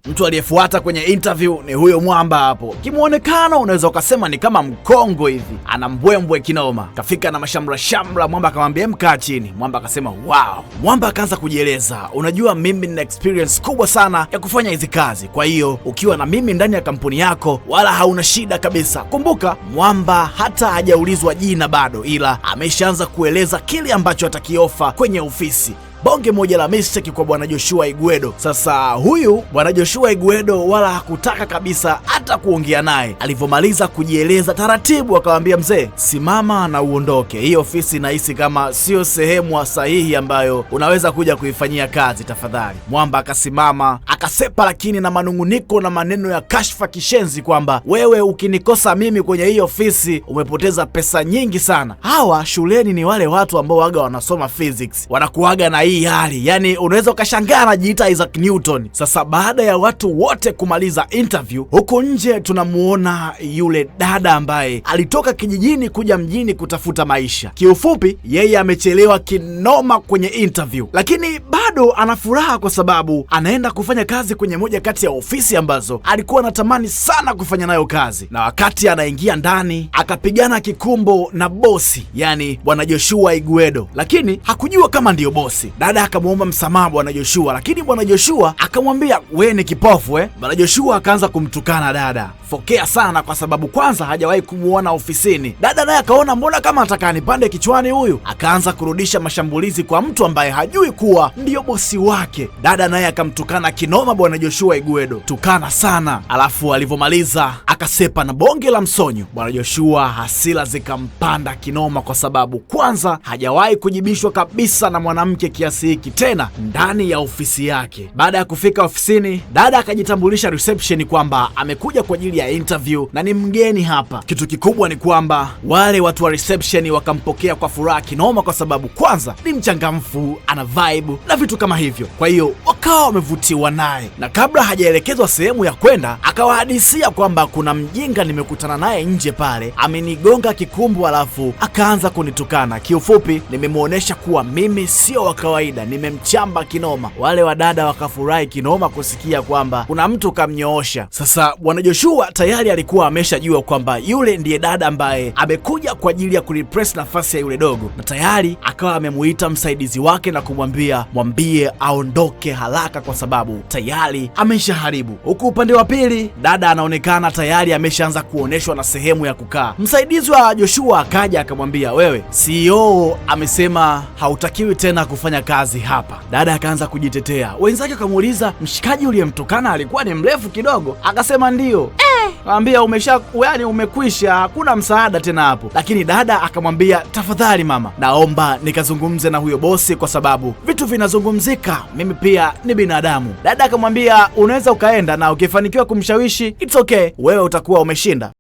Mtu aliyefuata kwenye interview ni huyo mwamba hapo. Kimuonekano unaweza ukasema ni kama mkongo hivi, ana mbwembwe kinoma. Kafika na mashamra shamra, mwamba akamwambia mkaa chini. Mwamba akasema wow. Mwamba akaanza kujieleza, unajua mimi nina experience kubwa sana ya kufanya hizi kazi, kwa hiyo ukiwa na mimi ndani ya kampuni yako wala hauna shida kabisa. Kumbuka mwamba hata hajaulizwa jina bado, ila ameshaanza kueleza kile ambacho atakiofa kwenye ofisi. Bonge moja la mistake kwa bwana Joshua Iguedo. Sasa huyu bwana Joshua Iguedo wala hakutaka kabisa hata kuongea naye. Alivyomaliza kujieleza taratibu, akamwambia mzee, simama na uondoke, hii ofisi nahisi kama sio sehemu sahihi ambayo unaweza kuja kuifanyia kazi, tafadhali. Mwamba akasimama akasepa, lakini na manung'uniko na maneno ya kashfa kishenzi kwamba wewe ukinikosa mimi kwenye hii ofisi umepoteza pesa nyingi sana. Hawa shuleni ni wale watu ambao waga wanasoma physics, wanakuaga na hii hali, yani unaweza ukashangaa anajiita Isaac Newton. Sasa baada ya watu wote kumaliza interview, huku nje tunamuona yule dada ambaye alitoka kijijini kuja mjini kutafuta maisha. Kiufupi, yeye amechelewa kinoma kwenye interview, lakini bado ana furaha kwa sababu anaenda kufanya kazi kwenye moja kati ya ofisi ambazo alikuwa anatamani sana kufanya nayo kazi. Na wakati anaingia ndani akapigana kikumbo na bosi, yani bwana Joshua Iguedo, lakini hakujua kama ndiyo bosi. Dada akamwomba msamaha bwana Joshua, lakini bwana Joshua akamwambia we ni kipofu eh? Bwana Joshua akaanza kumtukana dada, fokea sana, kwa sababu kwanza hajawahi kumuona ofisini. Dada naye akaona mbona kama ataka nipande kichwani huyu, akaanza kurudisha mashambulizi kwa mtu ambaye hajui kuwa ndiyo bosi wake. Dada naye akamtukana kinoma bwana Joshua Iguedo, tukana sana. Alafu alivyomaliza akasepa na bonge la msonyo. Bwana Joshua hasira zikampanda kinoma, kwa sababu kwanza hajawahi kujibishwa kabisa na mwanamke kiasi hiki, tena ndani ya ofisi yake. Baada ya kufika ofisini, dada akajitambulisha reception kwamba amekuja kwa ajili ya interview na ni mgeni hapa. Kitu kikubwa ni kwamba wale watu wa reception wakampokea kwa furaha kinoma, kwa sababu kwanza ni mchangamfu, ana vibe na vitu kama hivyo. Kwa hiyo wakawa wamevutiwa naye, na kabla hajaelekezwa sehemu ya kwenda, akawahadisia kwamba kuna mjinga nimekutana naye nje pale, amenigonga kikumbu, alafu akaanza kunitukana. Kiufupi nimemuonesha kuwa mimi sio wa kawaida, nimemchamba kinoma. Wale wadada wakafurahi kinoma kusikia kwamba kuna mtu kamnyoosha. Sasa bwana Joshua tayari alikuwa ameshajua kwamba yule ndiye dada ambaye amekuja kwa ajili ya kureplace nafasi ya yule dogo, na tayari akawa amemuita msaidizi wake na kumwambia mwambie aondoke haraka kwa sababu tayari ameshaharibu. Huku upande wa pili dada anaonekana tayari ameshaanza kuoneshwa na sehemu ya kukaa. Msaidizi wa Joshua akaja akamwambia, wewe CEO amesema hautakiwi tena kufanya kazi hapa. Dada akaanza kujitetea, wenzake akamuuliza, mshikaji uliyemtukana alikuwa ni mrefu kidogo? Akasema ndio. Akamwambia umesha, yani umekwisha, hakuna msaada tena hapo. Lakini dada akamwambia, tafadhali mama, naomba nikazungumze na huyo bosi kwa sababu vitu vinazungumzika, mimi pia ni binadamu. Dada akamwambia unaweza ukaenda na ukifanikiwa kumshawishi it's okay, wewe utakuwa umeshinda.